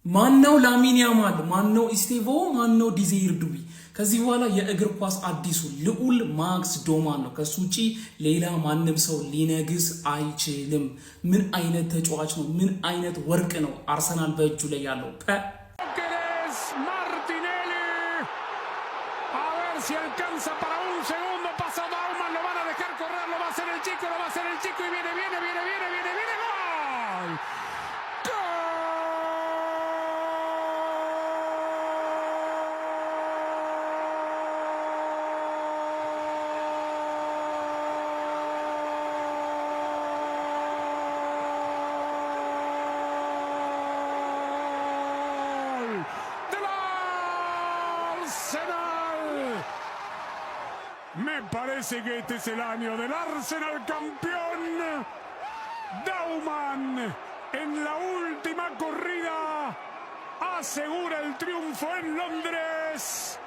ማነው ላሚን ያማል? ማነው ኢስቴቮ? ማነው ዲዛይር ዱቢ? ከዚህ በኋላ የእግር ኳስ አዲሱ ልዑል ማክስ ዶማን ነው። ከሱ ውጪ ሌላ ማንም ሰው ሊነግስ አይችልም። ምን አይነት ተጫዋች ነው? ምን አይነት ወርቅ ነው አርሰናል በእጁ ላይ ያለው? Gyökeres, Martinelli. A ver si alcanza para un segundo. Pasa Dowman, lo van a dejar correr, lo va a hacer el chico, lo va a hacer el chico y viene, viene, viene, viene, viene, viene, ¡gol! ¡Gol! ¡Del Arsenal! Me parece que este es el año del Arsenal campeón. Dowman en la última corrida asegura el triunfo en Londres.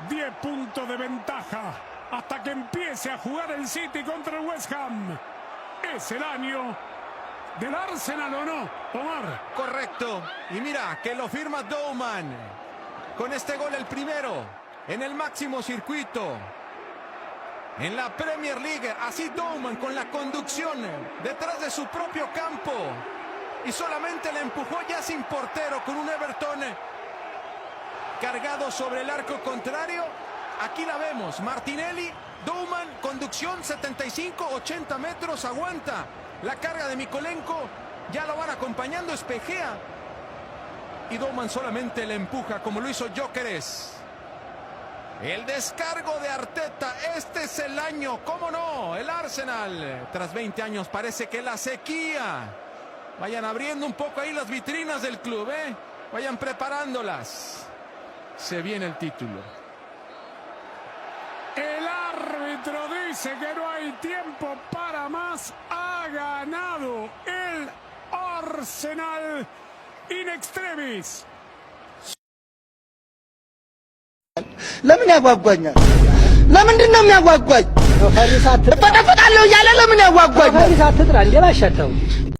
10 puntos de ventaja hasta que empiece a jugar el City contra el West Ham. ¿Es el año del Arsenal o no, Omar? Correcto. Y mira que lo firma Dowman. Con este gol el primero en el máximo circuito. En la Premier League, así Dowman con la conducción detrás de su propio campo. Y solamente le empujó ya sin portero con un Everton cargado sobre el arco contrario. Aquí la vemos, Martinelli, Dowman, conducción 75, 80 metros, aguanta la carga de Mykolenko. Ya lo van acompañando, espejea. Y Dowman solamente le empuja como lo hizo Gyökeres. El descargo de Arteta, este es el año, ¿cómo no? El Arsenal, tras 20 años parece que la sequía. Vayan abriendo un poco ahí las vitrinas del club, ¿eh? Vayan preparándolas. Se viene el título. El árbitro dice que no hay tiempo para más. Ha ganado el Arsenal in extremis. ለምን ያጓጓኛል? ለምንድን ነው የሚያጓጓኝ? እፈጠፈጣለሁ እያለ ለምን ያጓጓኛል?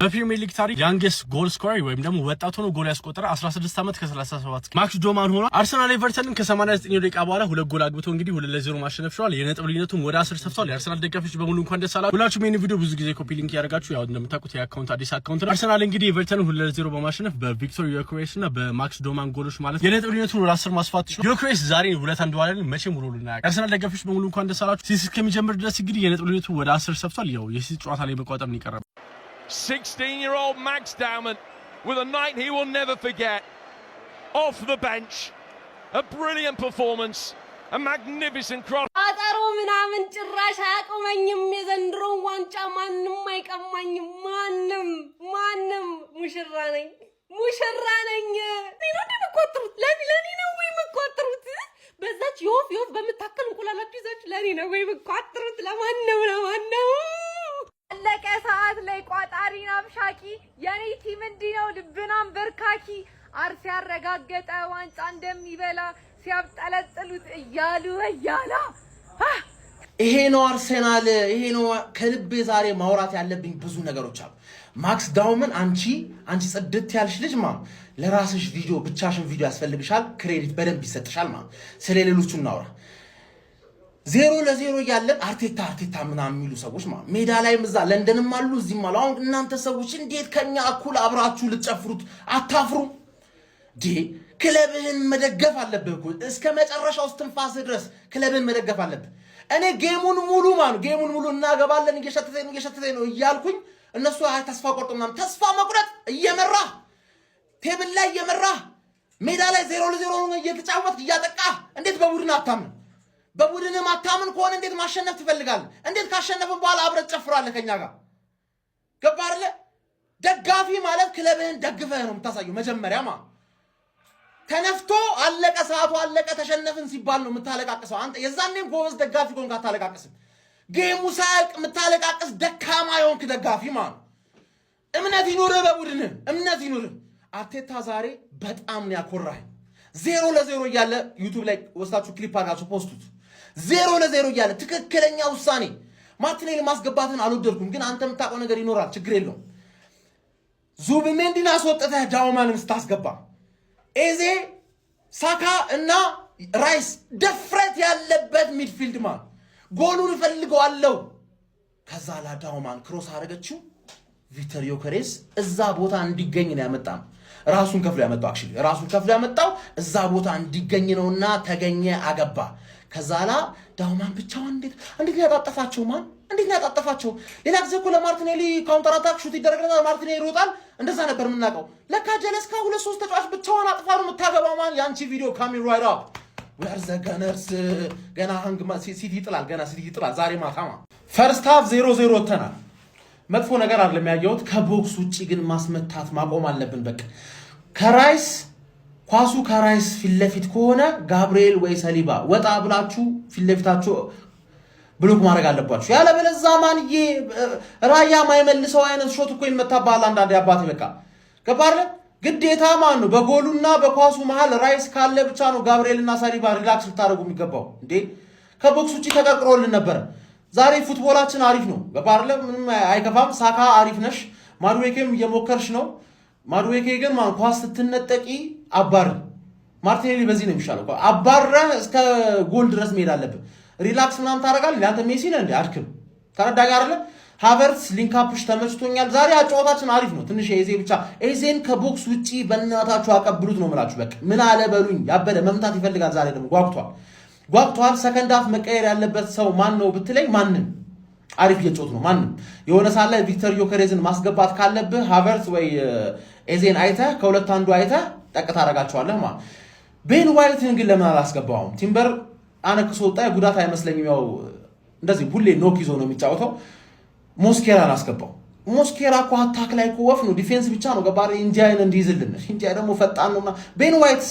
በፕሪሚየር ሊግ ታሪክ youngest goal scorer ወይም ደግሞ ወጣት ሆኖ ጎል ያስቆጠረ 16 ዓመት ከ37 ማክስ ዶማን ሆኗል። አርሰናል ኤቨርተንን ከ89 ደቂቃ በኋላ ሁለት ጎል አግብቶ እንግዲህ 2-0 ማሸነፍ ችሏል። የነጥብ ልዩነቱን ወደ 10 ሰፍቷል። የአርሰናል ደጋፊዎች በሙሉ እንኳን ደስ አላችሁ። ሁላችሁም ይህን ቪዲዮ ብዙ ጊዜ copy link ያደርጋችሁ፣ ያው እንደምታውቁት የ account አዲስ account ነው። አርሰናል እንግዲህ ኤቨርተንን 2-0 በማሸነፍ በቪክቶር ዮክሬስ እና በማክስ ዶማን ጎሎች ማለት የነጥብ ልዩነቱን ወደ 10 ማስፋት ችሏል። ዮክሬስ ዛሬ 2-1 ዋለ፣ መቼም ውሎ ልናያቅ። የአርሰናል ደጋፊዎች በሙሉ እንኳን ደስ አላችሁ። ሲቲ እስከሚጀምር ድረስ እንግዲህ የነጥብ ልዩነቱ ወደ 10 ሰፍቷል። ያው የሲቲ ጨዋታ ላይ መቋጠር ነው የቀረበው። 16-year-old Max Dowman with a night he will never forget. Off the bench, a brilliant performance, a magnificent cross. አጠሮ ምናምን ጭራሽ አያቆመኝም። የዘንድሮን ዋንጫ ማንም አይቀማኝም። ማንም ማንም። ሙሽራ ነኝ፣ ሙሽራ ነኝ። እኔ ነው እንደ የምትቆጥሩት? ለኔ ነው ወይ የምትቆጥሩት? በዛች የወፍ የወፍ በምታከል እንቁላላችሁ ይዛችሁ ለኔ ነው ወይ የምትቆጥሩት? ለማን ነው? ለማን ነው? አለቀ ሰዓት ላይ ቋጣሪን አብሻቂ፣ የኔ team እንዲህ ነው ልብን አንበርካኪ። አርሲ ያረጋገጠ ዋንጫ እንደሚበላ ሲያብጠለጥሉት እያሉ እያላ። ይሄ ነው አርሴናል። ይሄ ነው ከልቤ ዛሬ ማውራት ያለብኝ ብዙ ነገሮች አሉ። ማክስ ዳውመን፣ አንቺ ጽድት ያልሽ ልጅ ማ ለራስሽ ቪዲዮ፣ ብቻሽን ቪዲዮ ያስፈልግሻል። Credit በደንብ ይሰጥሻል። ማ ስለ ሌሎቹ እናውራ። 0-0 እያለን አርቴታ አርቴታ ምናምን የሚሉ ሰዎች ማ ሜዳ ላይም እዛ ለንደንም አሉ እዚህም አሉ። አሁን እናንተ ሰዎች እንዴት ከኛ እኩል አብራችሁ ልትጨፍሩት አታፍሩም? ዴ ክለብህን መደገፍ አለብህ እኮ፣ እስከ መጨረሻው እስትንፋስህ ድረስ ክለብህን መደገፍ አለብህ። እኔ game ኡን ሙሉ ማኑ game ኡን ሙሉ እናገባለን እየሸተተኝ እየሸተተኝ ነው እያልኩኝ እነሱ አይ ተስፋ ቆርጦ ምናምን። ተስፋ መቁረጥ፣ እየመራህ፣ table ላይ እየመራህ፣ ሜዳ ላይ 0-0 እየተጫወትክ እያጠቃህ እንዴት በቡድን አታምን? በቡድን ማታምን ከሆነ እንዴት ማሸነፍ ትፈልጋለህ? እንዴት ካሸነፍን በኋላ አብረህ ትጨፍራለህ ከኛ ጋር? ገባህ አይደለ? ደጋፊ ማለት ክለብህን ደግፈህ ነው የምታሳየው። መጀመሪያ ማ ተነፍቶ አለቀ፣ ሰዓቱ አለቀ፣ ተሸነፍን ሲባል ነው የምታለቃቅሰው። አንተ የዛኔም ጎበዝ ደጋፊ ከሆንክ አታለቃቅስም። Game ኡ ሳያልቅ የምታለቃቅስ ደካማ የሆንክ ደጋፊ ማለት ነው። እምነት ይኑርህ፣ በቡድንህ እምነት ይኑርህ። አርቴታ ዛሬ በጣም ነው ያኮራህ። 0-0 እያለ YouTube ላይ ወስዳችሁ ክሊፕ አድርጋችሁ post ኡት። 0-0 እያለ ትክክለኛ ውሳኔ። ማርቲኔሊ ማስገባትን አልወደድኩም፣ ግን አንተ የምታውቀው ነገር ይኖራል፣ ችግር የለውም። ዙቢሜንዲን አስወጥተህ ዳውማንን ስታስገባ ኤዜ፣ ሳካ እና ራይስ ድፍረት ያለበት midfield man ጎሉን እፈልገዋለሁ። ከዛ ላዳውማን cross አደረገችው። ቪክተር ዮከሬስ እዛ ቦታ እንዲገኝ ነው ያመጣ ነው። ራሱን ከፍሎ ያመጣው፣ actually ራሱን ከፍሎ ያመጣው እዛ ቦታ እንዲገኝ ነውና ተገኘ፣ አገባ። ከዛ ላ ዳውማን ብቻዋን እንዴት ነው ያጣጠፋቸው? Man፣ እንዴት ነው ያጣጠፋቸው? ሌላ ጊዜ እኮ ለማርቲኔሊ counter attack shoot ይደረግለታል፣ ማርቲኔሊ ይሮጣል። እንደዛ ነበር የምናውቀው። ለካ ጀለስካ ሁለት ሶስት ተጫዋች ብቻዋን አጥፋ ነው የምታገባው። Man፣ የአንቺ ቪዲዮ coming right up። We are the Gunners። ገና ሃንግ ሲቲ ይጥላል፣ ገና ሲቲ ይጥላል ዛሬ ማታ። First half 0-0 ወተናል። መጥፎ ነገር አይደለም ያየሁት። ከ box ውጭ ግን ማስመታት ማቆም አለብን። በቃ ከራይስ ኳሱ ከራይስ ፊት ለፊት ከሆነ ጋብርኤል ወይ ሰሊባ ወጣ ብላችሁ ፊት ለፊታችሁ block ማድረግ አለባችሁ። ያለበለዛ ማንዬ ራያ ማይመልሰው አይነት shot እኮ ይመታብሃል አንዳንዴ። አባቴ በቃ ገባህ አይደለ? ግዴታ ማን ነው በጎሉና በኳሱ መሃል ራይስ ካለ ብቻ ነው ጋብርኤል እና ሳሊባ relax ልታደርጉ የሚገባው። እንዴ፣ ከ box ውጭ ተቀርቅሮልን ነበር። ዛሬ football ኣችን አሪፍ ነው። ገባህ አይደለ? ምንም አይከፋም። ሳካ አሪፍ ነሽ። ማድዌኬም እየሞከርሽ ነው። ማድዌኬ ግን ማን ኳስ ስትነጠቂ አባር። ማርቲኔሊ በዚህ ነው የሚሻለው። አባረህ እስከ ጎል ድረስ መሄድ አለብህ። Relax ምናምን ታደርጋለህ። ለአንተ ሜሲ ነህ እንዴ? አድክም። ተረዳኝ አይደለ? ሃቨርትስ link up ሽ ተመችቶኛል። ዛሬ አጨዋወታችን አሪፍ ነው። ትንሽ ኤዜ ብቻ፣ ኤዜን ከ box ውጪ በእናታችሁ አቀብሉት ነው የምላችሁ። በቃ ምን አለ በሉኝ። ያበደ መምታት ይፈልጋል። ዛሬ ደግሞ ጓጉቷል፣ ጓጉቷል። Second half መቀየር ያለበት ሰው ማን ነው ብትለኝ ማንም፣ አሪፍ እየጮት ነው። ማንም የሆነ ሰዓት ላይ ቪክተር ዮከሬዝን ማስገባት ካለብህ ሃቨርትስ ወይ ኤዜን አይተህ፣ ከሁለት አንዱ አይተህ ጠቅ ታደርጋቸዋለህ ማለት። ቤን ዋይትን ግን ለምን አላስገባውም? ቲምበር አነክሶ ወጣ። ጉዳት አይመስለኝም። ያው እንደዚህ ሁሌ knock ይዞ ነው የሚጫወተው። ሞስኬራን አስገባው። ሞስኬራ እኮ attack ላይ እኮ ወፍ ነው፣ defense ብቻ ነው ገባር ኢንጂያን እንዲይዝልን። ኢንጂያ ደግሞ ፈጣን ነውና ቤን ዋይት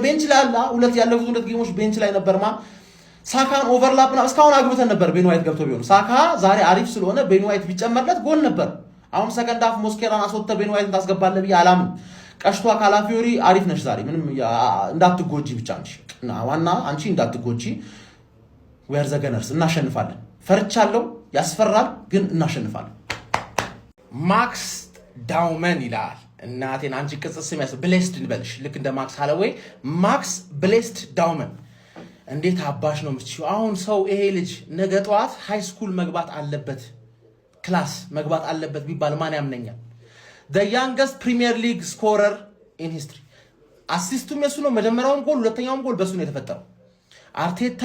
bench ላይ አለ። ሁለት ያለፉት ሁለት game ኦች bench ላይ ነበር። ሳካን overlap ና እስካሁን አግብተን ነበር ቤን ዋይት ገብቶ ቢሆን። ሳካ ዛሬ አሪፍ ስለሆነ ቤን ዋይት ቢጨመርለት ጎል ነበር። አሁን second half ሞስኬራን አስወጥተህ ቤን ዋይትን ታስገባለህ ብዬ አላምንም። ቀሽቷ ካላፊዮሪ አሪፍ ነሽ ዛሬ፣ ምንም እንዳትጎጂ ብቻ ነሽ ዋና፣ አንቺ እንዳትጎጂ። We are the Gunners፣ እናሸንፋለን። ፈርቻለሁ፣ ያስፈራል፣ ግን እናሸንፋለን። ማክስ ዳውመን ይላል። እናቴን አንቺ ቅጽል ስም ያስ blessed እንበልሽ፣ ልክ እንደ ማክስ ሃለዌይ፣ ማክስ blessed ዳውመን። እንዴት አባሽ ነው የምትችይው? አሁን ሰው ይሄ ልጅ ነገ ጠዋት high school መግባት አለበት፣ class መግባት አለበት ቢባል ማን ያምነኛል? The youngest Premier League scorer in history። Assist ኡም የሱ ነው። መጀመሪያውም ጎል ሁለተኛውም ጎል በሱ ነው የተፈጠረው። አርቴታ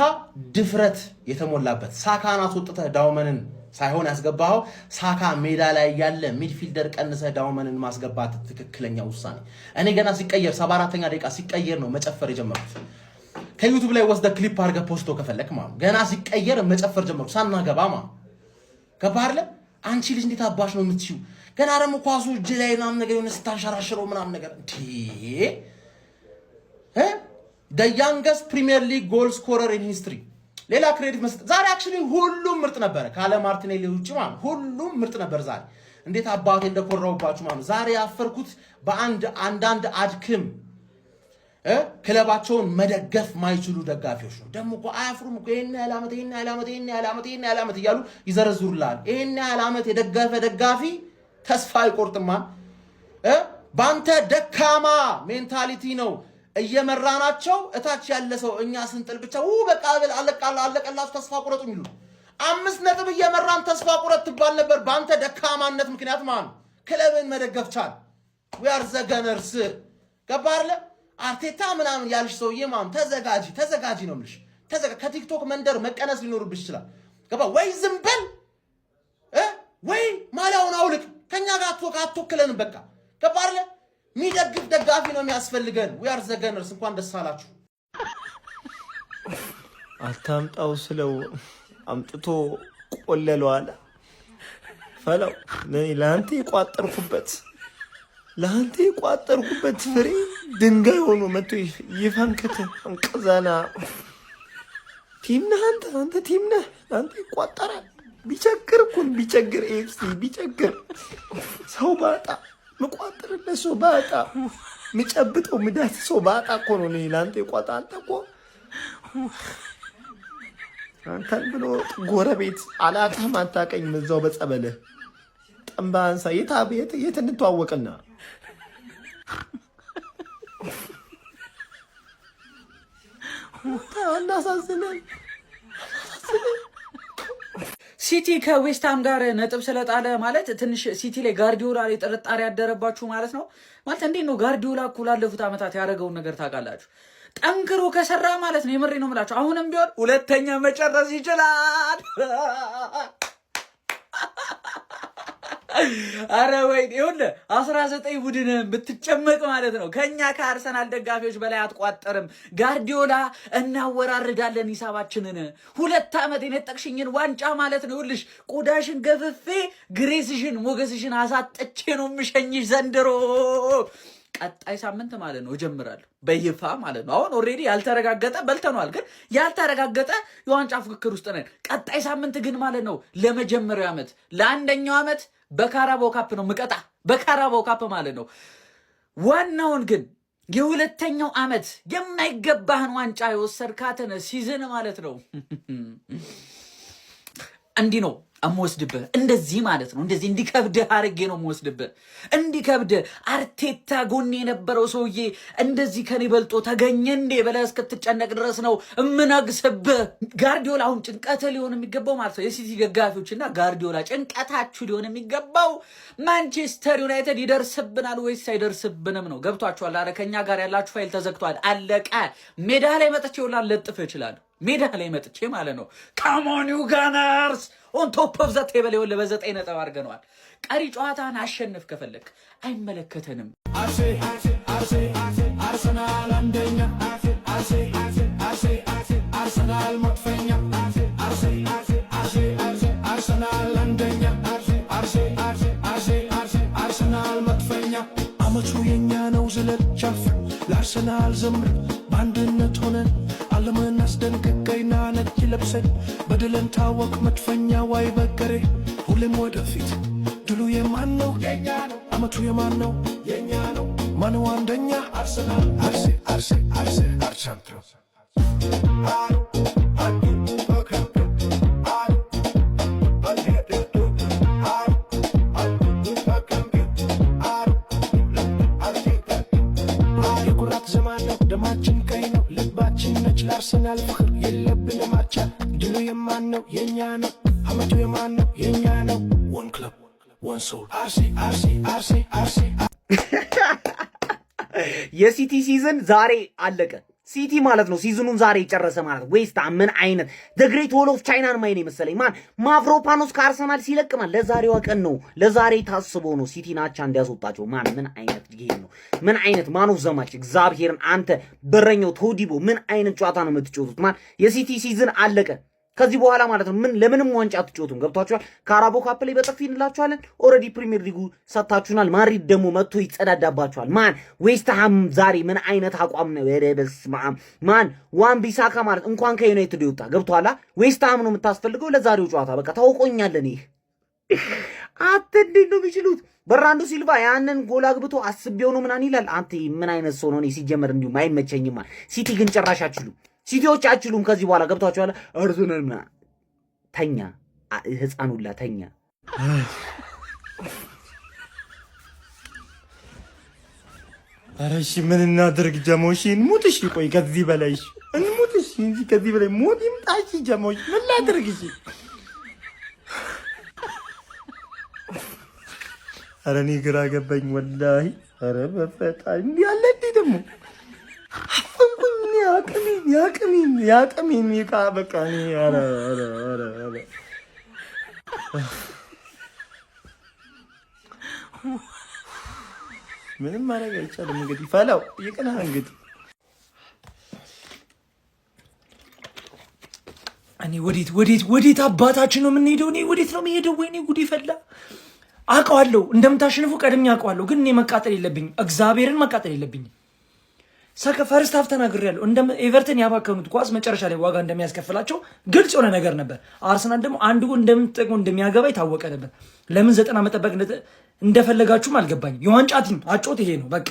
ድፍረት የተሞላበት ሳካን አስወጥተህ ዳውመንን ሳይሆን ያስገባኸው፣ ሳካ ሜዳ ላይ ያለ midfielder ቀንሰህ ዳውመንን ማስገባት ትክክለኛ ውሳኔ። እኔ ገና ሲቀየር፣ 74ኛ ደቂቃ ሲቀየር ነው መጨፈር የጀመርኩት። ከ YouTube ላይ ወስደህ ክሊፕ አድርገህ post ከፈለክ ማለት፣ ገና ሲቀየር መጨፈር ጀመርኩ። ሳናገባ ማለት፣ ገባህ አይደለ? አንቺ ልጅ እንዴት አባሽ ነው የምትችይው? ገና ደግሞ ኳሱ እጅ ላይ ምናምን ነገር የሆነ ስታንሸራሽረው ምናምን ነገር እንዴ። The youngest Premier League goal scorer in history። ሌላ credit መስጠት፣ ዛሬ actually ሁሉም ምርጥ ነበረ ካለ ማርቲኔሊ ውጭ ማለት፣ ሁሉም ምርጥ ነበር ዛሬ። እንዴት አባቴ እንደኮራሁባችሁ ማለት። ዛሬ ያፈርኩት በአንድ አንዳንድ አድክም ክለባቸውን መደገፍ ማይችሉ ደጋፊዎች ነው። ደግሞ እኮ አያፍሩም እኮ፣ ይሄን ያህል ዓመት፣ ይሄን ያህል ዓመት፣ ይሄን ያህል ዓመት፣ ይሄን ያህል ዓመት እያሉ ይዘረዝሩልሃል። ይሄን ያህል ዓመት የደገፈ ደጋፊ ተስፋ አይቆርጥማ። በአንተ ደካማ mentality ነው እየመራናቸው እታች ያለ ሰው እኛ ስንጥል ብቻ ው በቃ አለቀላችሁ ተስፋ ቁረጡ የሚሉ። 5 ነጥብ እየመራን ተስፋ ቁረጥ ትባል ነበር። በአንተ ደካማነት ምክንያት ማለት ነው። ክለብን መደገፍ ቻል። We are the Gunners፣ ገባ አይደለ? አርቴታ ምናምን ያልሽ ሰውዬ ማለት ተዘጋጂ፣ ተዘጋጂ ነው የምልሽ። ከቲክቶክ መንደር መቀነስ ሊኖርብሽ ይችላል። ገባ ወይ? ዝም በል ወይ ማሊያውን አውልቅ። ከኛ ጋር አትወክለንም። በቃ ገባ አይደለ? የሚደግፍ ደጋፊ ነው የሚያስፈልገን። We are the Gunners። እንኳን ደስ አላችሁ። አታምጣው ስለው አምጥቶ ቆለለው አለ። ፈለው ለአንተ የቋጠርኩበት ፍሬ ድንጋይ ሆኖ መጥቶ ይፈንክት። እንቅዘና team ነህ አንተ፣ አንተ team ነህ። ለአንተ ይቋጠራል። ቢቸግር እኮ ቢቸግር ኤፍሲ ቢቸግር፣ ሰው ባጣ፣ ምቋጥርለት ሰው ባጣ፣ ምጨብጠው ምዳት ሰው ባጣ እኮ ነው እኔ ለአንተ የቋጣ። አንተ እኮ አንተን ብሎ ጎረቤት አላቅህም፣ አታቀኝም። እዛው በጸበልህ ጠንባ አንሳ። የት እንተዋወቅና? እናሳዝነን። ሲቲ ከዌስትሃም ጋር ነጥብ ስለጣለ ማለት ትንሽ ሲቲ ላይ ጋርዲዮላ ላይ ጥርጣሬ ያደረባችሁ ማለት ነው። ማለት እንዴት ነው? ጋርዲዮላ እኮ ላለፉት ዓመታት ያደረገውን ነገር ታውቃላችሁ። ጠንክሮ ከሰራ ማለት ነው። የምሬ ነው የምላችሁ። አሁንም ቢሆን ሁለተኛ መጨረስ ይችላል። አረ ወይ ይኸውልህ 19 ቡድን ብትጨመቅ ማለት ነው ከኛ ከአርሰናል ደጋፊዎች በላይ አትቋጠርም። ጋርዲዮላ እናወራርዳለን ሂሳባችንን። 2 ዓመት የነጠቅሽኝን ዋንጫ ማለት ነው ይኸውልሽ ቆዳሽን ገፍፌ grace ሽን ሞገስሽን አሳጥቼ ነው የምሸኝሽ ዘንድሮ። ቀጣይ ሳምንት ማለት ነው እጀምራለሁ በይፋ ማለት ነው። አሁን already ያልተረጋገጠ በልተነዋል፣ ግን ያልተረጋገጠ የዋንጫ ፉክክር ውስጥ ነን። ቀጣይ ሳምንት ግን ማለት ነው ለመጀመሪያው ዓመት ለአንደኛው ዓመት በካራባው ካፕ ነው ምቀጣ፣ በካራባው ካፕ ማለት ነው። ዋናውን ግን የሁለተኛው ዓመት የማይገባህን ዋንጫ የወሰድካትን season ማለት ነው እንዲህ ነው እምወስድብህ፣ እንደዚህ ማለት ነው። እንደዚህ እንዲከብድህ አድርጌ ነው የምወስድብህ፣ እንዲከብድህ። አርቴታ ጎኔ የነበረው ሰውዬ እንደዚህ ከኔ በልጦ ተገኘ እንዴ ብለህ እስክትጨነቅ ድረስ ነው እምነግስብህ። ጋርዲዮላ አሁን ጭንቀትህ ሊሆን የሚገባው ማለት ነው የሲቲ ደጋፊዎችና ጋርዲዮላ ጭንቀታችሁ ሊሆን የሚገባው ማንቸስተር ዩናይትድ ይደርስብናል ወይስ አይደርስብንም ነው። ገብቷችኋል? አረ ከኛ ጋር ያላችሁ ፋይል ተዘግቷል፣ አለቀ። ሜዳ ላይ መጥቼ ሁላ ልለጥፍህ እችላለሁ። ሜዳ ላይ መጥቼ ማለት ነው። Come on you Gunners, on top of the table። ይኸውልህ በ9 ነጥብ አድርገነዋል። ቀሪ ጨዋታን አሸንፍ ከፈለግ፣ አይመለከተንም። አርሰናል አንደኛ፣ አርሰናል መድፈኛ፣ አርሰናል አንደኛ፣ አርሰናል መድፈኛ። አመቱ የኛ ነው፣ ዝለል ጨፍር፣ ለአርሰናል ዘምር፣ በአንድነት ሆነን ዓለምን አስደንቅ። ቀይና ነጭ ለብሰን በድል እንታወቅ፣ መድፈኛ አይበገሬ፣ ሁሌም ወደፊት። ድሉ የማን ነው? አመቱ የማን ነው? የኛ ነው። ማነው አንደኛ? አርሰናል። አርሴ አርሴ አርሴ አርሰናል። የኩራት ዘመን ነው፣ ደማችን ቀይ ነው፣ ልባችን ነጭ፣ ለአርሰናል ፍቅር የለብንም አቻ። ድሉ የማን ነው? የኛ ነው። አመቱ የማን ነው? የኛ ነው። One club, one soul። አርሴ አርሴ አርሴ አርሴ። የሲቲ season ዛሬ አለቀ። ሲቲ ማለት ነው season ኑን ዛሬ ጨረሰ ማለት። ዌስት ምን አይነት the Great Wall of China ን ማይን የመሰለኝ ማን ማቭሮፓኖስ ከአርሰናል ሲለቅ ማን ለዛሬዋ ቀን ነው፣ ለዛሬ ታስቦ ነው ሲቲ ናቻ እንዲያስወጣቸው። ማን ምን አይነት game ነው? ምን አይነት man of the match! እግዚአብሔርን አንተ በረኛው ቶዲቦ ምን አይነት ጨዋታ ነው የምትጫወቱት? ማን የሲቲ season አለቀ። ከዚህ በኋላ ማለት ነው ምን ለምንም ዋንጫ አትጫወቱም። ገብቷችኋል? ካራቦ ካፕ ላይ በጥፊ እንላችኋለን። Already ፕሪሚየር ሊጉ ሰጥታችሁናል። ማድሪድ ደግሞ መጥቶ ይጸዳዳባችኋል። ማን ዌስትሃም ዛሬ ምን አይነት አቋም ነው? ኧረ በስመ አብ! ማን ዋን ቢሳካ ማለት እንኳን ከዩናይትድ ይወጣ ገብቷላ። ዌስትሃም ነው የምታስፈልገው ለዛሬው ጨዋታ። በቃ ታውቆኛለን። ይህ አንተ እንዴት ነው የሚችሉት? በርናንዶ ሲልቫ ያንን ጎል አግብቶ አስቤው ነው ምናምን ይላል። አንተ ምን አይነት ሰው ነው? እኔ ሲጀመር እንዲሁም አይመቸኝም። ሲቲ ግን ጭራሽ አችሉም። ሲቲዎች አችሉም። ከዚህ በኋላ ገብቷችኋል። አርሰናል ምናምን ተኛ፣ ህፃኑላ ተኛ። ኧረ እሺ ምን እናድርግ ጀማው? እሺ እንሙት። እሺ ቆይ ከዚህ በላይ እሺ እንሙት። እሺ እንጂ ከዚህ በላይ ሞት ይምጣ። እሺ ጀማው ምን ላድርግ? እሺ ኧረ እኔ ግራ ገባኝ ወላሂ። ኧረ በፈጣሪ እንዲህ አለ እንዲህ ደግሞ አፈንኩኝ። ያቅሜን ያቅሜን ያቅሜን በቃ እኔ ኧረ ኧረ ኧረ ኧረ ምንም ማድረግ አይቻልም። እንግዲህ ፈላው ይቅናህ እንግዲህ። እኔ ወዴት ወዴት ወዴት አባታችን ነው የምንሄደው? እኔ ወዴት ነው የምሄደው? ወይኔ ጉድ ይፈላ። አውቀዋለሁ እንደምታሸንፉ ቀድሜ አውቀዋለሁ፣ ግን እኔ መቃጠል የለብኝም። እግዚአብሔርን መቃጠል የለብኝም። ሰከ first half ተናግሬያለሁ። እንደ ኤቨርተን ያባከኑት ኳስ መጨረሻ ላይ ዋጋ እንደሚያስከፍላቸው ግልጽ የሆነ ነገር ነበር። አርሰናል ደግሞ አንድ ጎል እንደምትጠቅመው እንደሚያገባ የታወቀ ነበር። ለምን 90 መጠበቅ እንደፈለጋችሁም አልገባኝም። የዋንጫ team አጮት ይሄ ነው በቃ።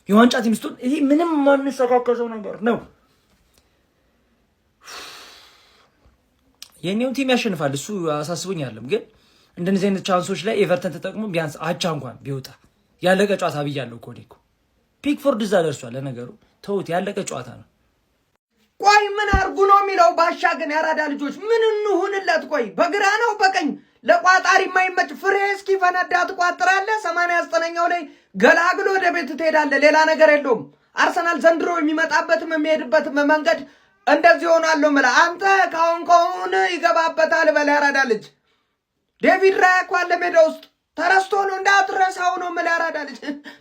የዋንጫ team ስትሆን ይሄ ምንም ማንሰካከሰው ነገር ነው። የኔው team ያሸንፋል፣ እሱ አሳስቦኝ አይደለም። ግን እንደነዚህ አይነት chance ኦች ላይ ኤቨርተን ተጠቅሞ ቢያንስ አቻ እንኳን ቢወጣ፣ ያለቀ ጨዋታ ብያለሁ እኮ እኔ እኮ። ፒክፎርድ እዛ ደርሷል። ለነገሩ ተውት፣ ያለቀ ጨዋታ ነው። ቆይ ምን አርጉ ነው የሚለው ባሻ? ግን ያራዳ ልጆች ምን እንሁንለት? ቆይ በግራ ነው በቀኝ ለቋጣሪ የማይመች ፍሬ እስኪፈነዳ ትቋጥራለህ። 89ኛው ላይ ገላግሎ ወደ ቤት ትሄዳለህ። ሌላ ነገር የለውም። አርሰናል ዘንድሮ የሚመጣበትም የሚሄድበትም መንገድ እንደዚህ ሆኗል ነው የምልህ። አንተ ካሁን ካሁን ይገባበታል በል ያራዳ ልጅ። ዴቪድ ራያ እኮ አለ ሜዳ ውስጥ፣ ተረስቶ ነው፣ እንዳትረሳው ነው የምልህ ያራዳ ልጅ።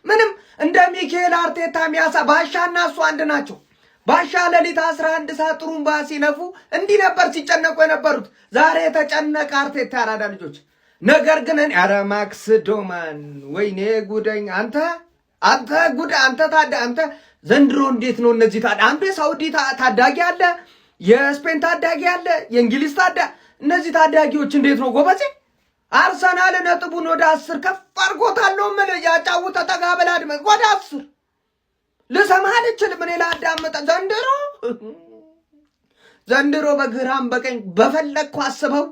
ምንም እንደ ሚኬል አርቴታ ሚያሳ ባሻና እሱ አንድ ናቸው። ባሻ ሌሊት 11 ሰዓት ጥሩምባ ሲነፉ እንዲህ ነበር ሲጨነቁ የነበሩት። ዛሬ የተጨነቀ አርቴታ ያራዳ ልጆች። ነገር ግን እኔ ኧረ ማክስ ዶማን ወይኔ ጉደኝ፣ አንተ አንተ ጉድ፣ አንተ ታዳ አንተ ዘንድሮ እንዴት ነው እነዚህ ታዳ፣ አንዱ የሳውዲ ታዳጊ አለ፣ የስፔን ታዳጊ አለ፣ የእንግሊዝ ታዳ፣ እነዚህ ታዳጊዎች እንዴት ነው ጎበዜ? አርሰናል ነጥቡን ወደ 10 ከፍ አድርጎታል ነው የምልህ። ያጫውተ ጠጋ ብለህ አድመጥ። ወደ 10 ልሰማህ አልችልም እኔ ላዳምጥ። ዘንድሮ ዘንድሮ በግራም በቀኝ በፈለግኩ አስበው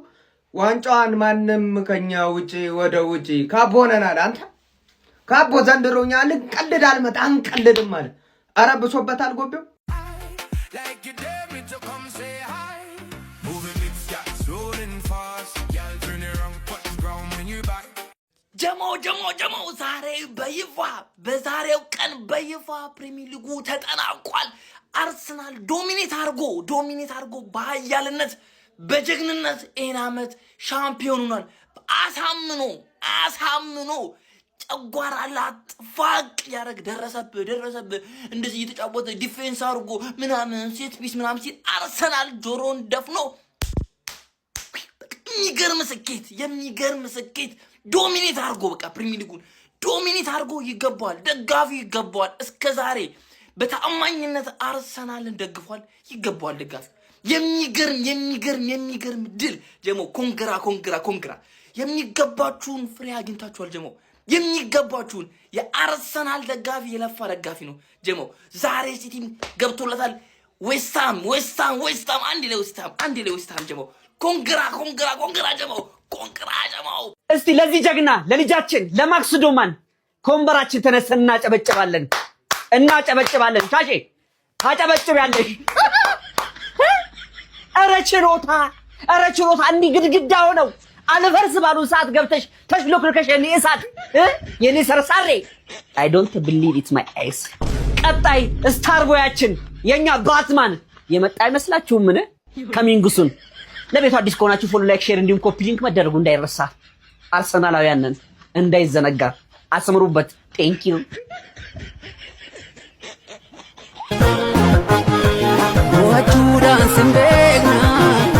ዋንጫዋን ማንም ከኛ ውጪ ወደ ውጪ ካቦ ሆነናል። አንተ ካቦ ዘንድሮ እኛ ልንቀልድ አልመጣ አንቀልድም አለ። ኧረ ብሶበታል ጎቤው። Like you dare me to come say hi. Moving hips, got rolling fast. Girl, turn around, touch ground when you back. ጀሞ ጀሞ ጀሞ፣ ዛሬ በይፋ፣ በዛሬው ቀን በይፋ ፕሪሚየር ሊጉ ተጠናቋል። አርሰናል dominate አድርጎ በኃያልነት በጀግንነት ይህን ዓመት ሻምፒዮን ሆኗል። አሳምኖ አሳምኖ ጨጓራ ላጥ ፋቅ ያደረግ ደረሰብህ ደረሰብህ። እንደዚህ እየተጫወተ defense አድርጎ ምናምን set piece ምናምን ሲል አርሰናል ጆሮን ደፍኖ የሚገርም ስኬት፣ የሚገርም ስኬት dominate አድርጎ፣ በቃ ፕሪሚየር ሊጉን dominate አድርጎ ይገባዋል፣ ደጋፊው ይገባዋል። እስከ ዛሬ በታማኝነት አርሰናልን ደግፏል፣ ይገባዋል ደጋፊ። የሚገርም የሚገርም የሚገርም ድል ጀሞ። Congra, congra, congra። የሚገባችሁን ፍሬ አግኝታችኋል ጀሞ። የሚገባችሁን የአርሰናል ደጋፊ የለፋ ደጋፊ ነው ጀሞ። ዛሬ ሲቲም ገብቶለታል። ዌስትሃም፣ ዌስትሃም፣ ዌስትሃም፣ አንድ ለዌስትሃም፣ አንድ ለዌስትሃም ጀሞ። Congra, congra, congra ጀሞ፣ congra ጀሞ። እስቲ ለዚህ ጀግና ለልጃችን ለማክስ ዶማን ከወንበራችን ተነስተን እናጨበጭባለን፣ እናጨበጭባለን። ሻሼ ታጨበጭቢያለሽ። ኧረ ችሎታ፣ ኧረ ችሎታ! እንዲህ ግድግዳ ሆነው አልፈርስ ባሉ ሰዓት ገብተሽ ተሽሎክልከሽ የኔ እሳት የኔ ሰርሳሬ፣ I don't believe it my eyes። ቀጣይ star boy ኣችን የኛ ባትማን የመጣ አይመስላችሁም? ምን coming soon። ለቤቱ አዲስ ከሆናችሁ follow፣ like፣ share እንዲሁም copy link መደረጉ እንዳይረሳ። አርሰናላውያንን እንዳይዘነጋ አስምሩበት። Thank you. Mo'achuudhaan sin beekna.